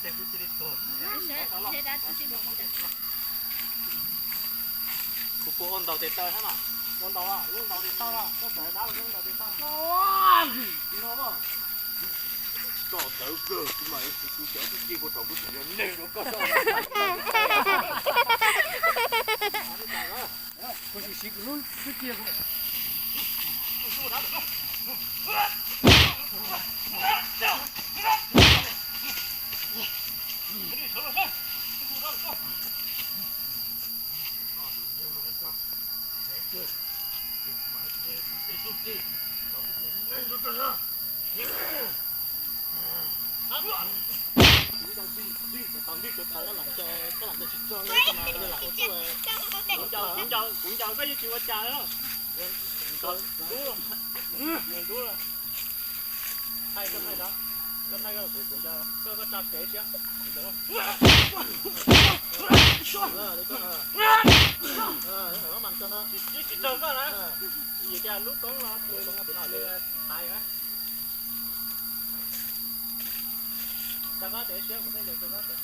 Kuv puas ua ntaus tes taw thiab no? Ua ntaus, ua ntaus tes taw no, koj txawm dab los ua ntaus tes taw. Koj tawv kawg, kuv mas kuv cov twb ci kua tsaum kuv tseem yog neeg rau koj. Kuv sim siv kuv lub twb ci. Kuv ncaus koj yeej tsis ua cas li. Ntub, ntub. Thaij koj thaij da, koj thaij koj, kuv ncaus koj, koj tso kev siab. Tsis tsis raug koj na. Vim tias lub koob no nws hais na. Tso koj kev siab, kuv thaij ncaus koj.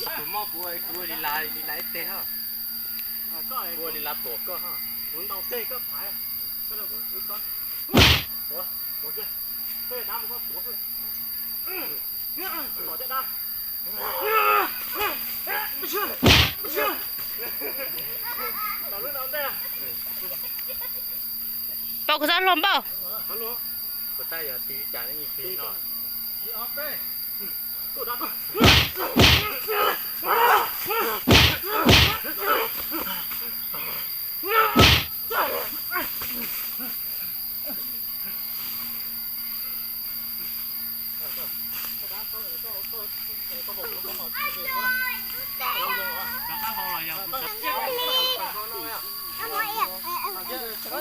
Tus mob kuv, kuv ua li las li las ib teg ho. Kuv ua li las tuam koj ho. Kuv ntaus teg koj thaiv. Koj rau kuv wb koj. Tuav, tuav kiag. Koj yog dab mus koj tuav xwb. Tom caj dab. Tom lub no ntej. Pom kuv txoj hlua npaum. Kuv tab yog tig li cas ne, tig no.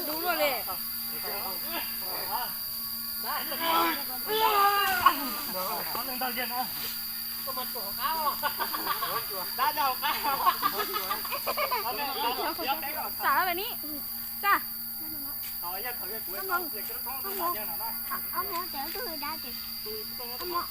Dub luaj li. Xavแบบนี้จ้ะ Ob muab, ob muab, ob muab, ob muab.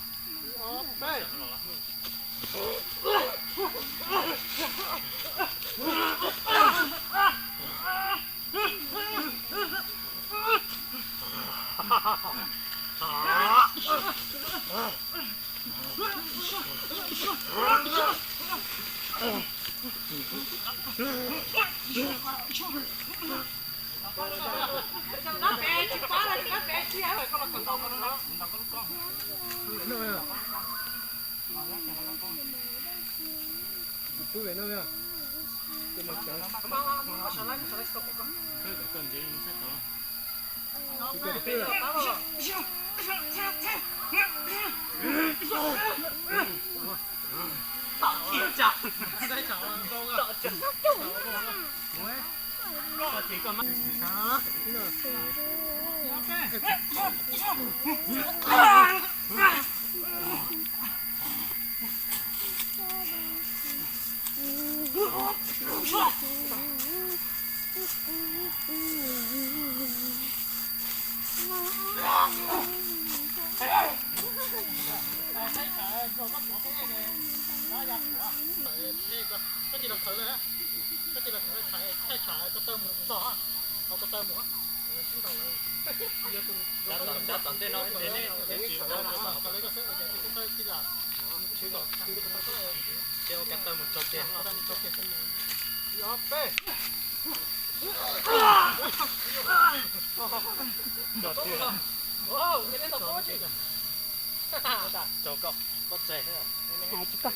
Tom ntej no, ces ua kav taw mus tso kiag. Hais tsis koj,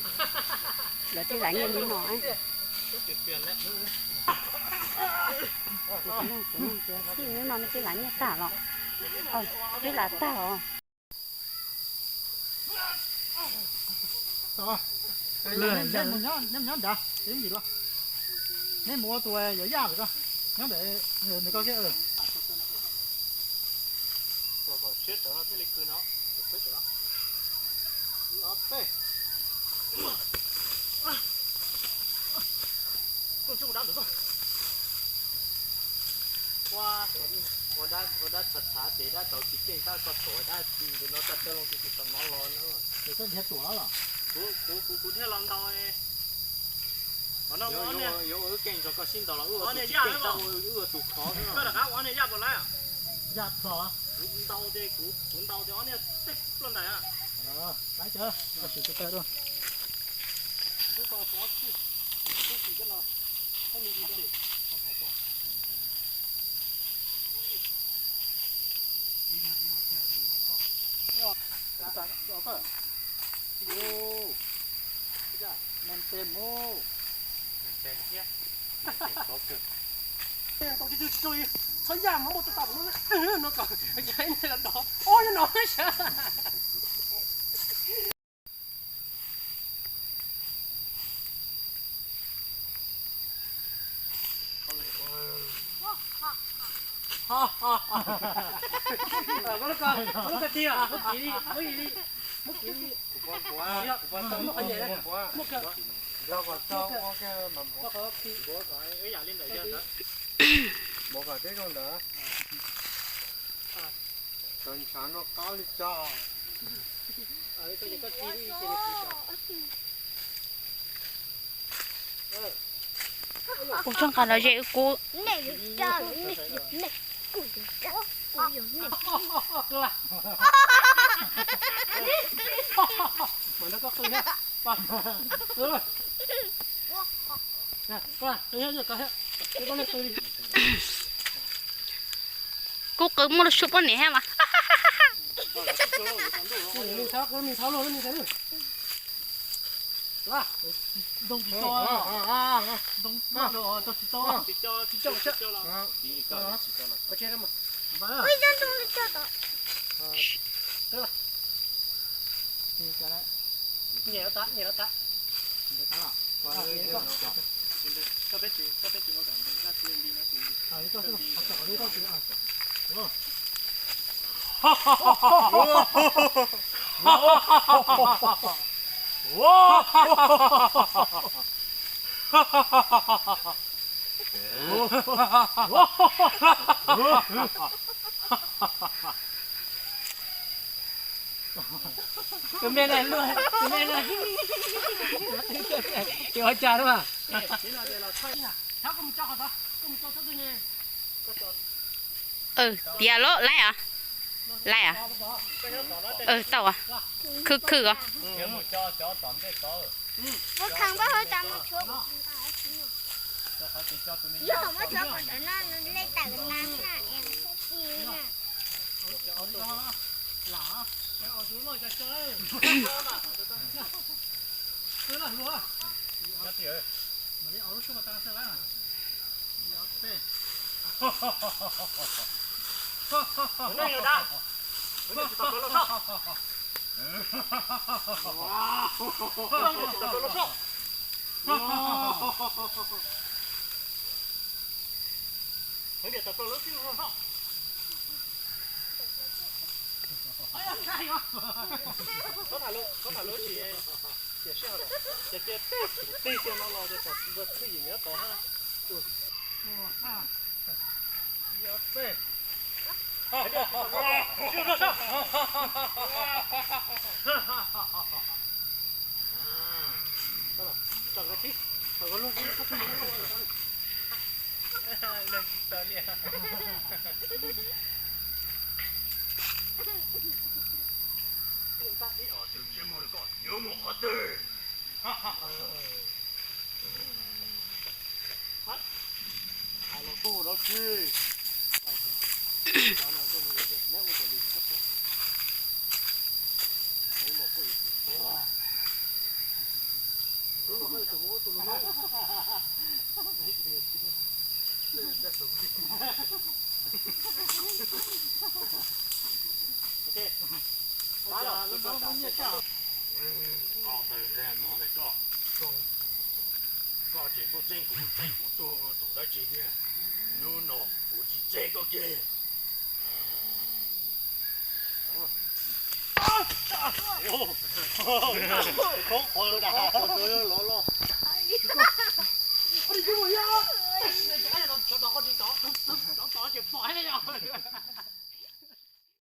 lawv twb lav nyiaj li no. Kuv no twb lav nyiaj tag los, twb lav tag os. Neb mus nyob nrad, neb mus ua tus yuav yaj ntawm ko, nyob ntawm nws ko kiag. Ua dab txhav txhav ces dab tau tsis tseej tab koj tuav dab ntawm no txaj tawg loo tus tus tom no los na. Kuv kuv kuv thiaj los ntau. Yuav ua wb keej tso koj sib ntaus los wb ua tus tsis tseej tab ua wb ua tus khov. Koj rov qab ua niag yaj puas laib? Yaj txog. Kuv ntau ces kuv kuv ntau ces ob niag tej ploj ntais. Laib cov, koj sim tus tawg dua. Txhob yaj mov muaj tau no kom yog ib niag los dov ob nyob no sav. Muab lub ko, muab lub ko tiag, muab kiv li, muab kiv li, muab kiv li. Muab qhov nyem, muab kiv, muab qhov kiv. Npaum kom tib zoo ntawd. Cov ntshav no qab li cas. Ua tsob nqa los ze wb kub. Kub qw muaj lub suab poj niam thiab mas. Ntoo tsis tau, ntoo tsis tau. Nyiam los tas, nyiam los tas. Tus me ne luaj, tus me ne, ua cas lawm. Tiav lawm, laib os, laib os. Tau, khwb khwb os. Tib tiag no los ces kom npua thwj yim nyob tod na. Koj tawg zaj no li koj, koj tseem tuaj txeeb kuv, txeeb kuv tug tus dab tsi thiab? Hnub no kuv tsis tseg koj kiag. Khoob qhov lov loj.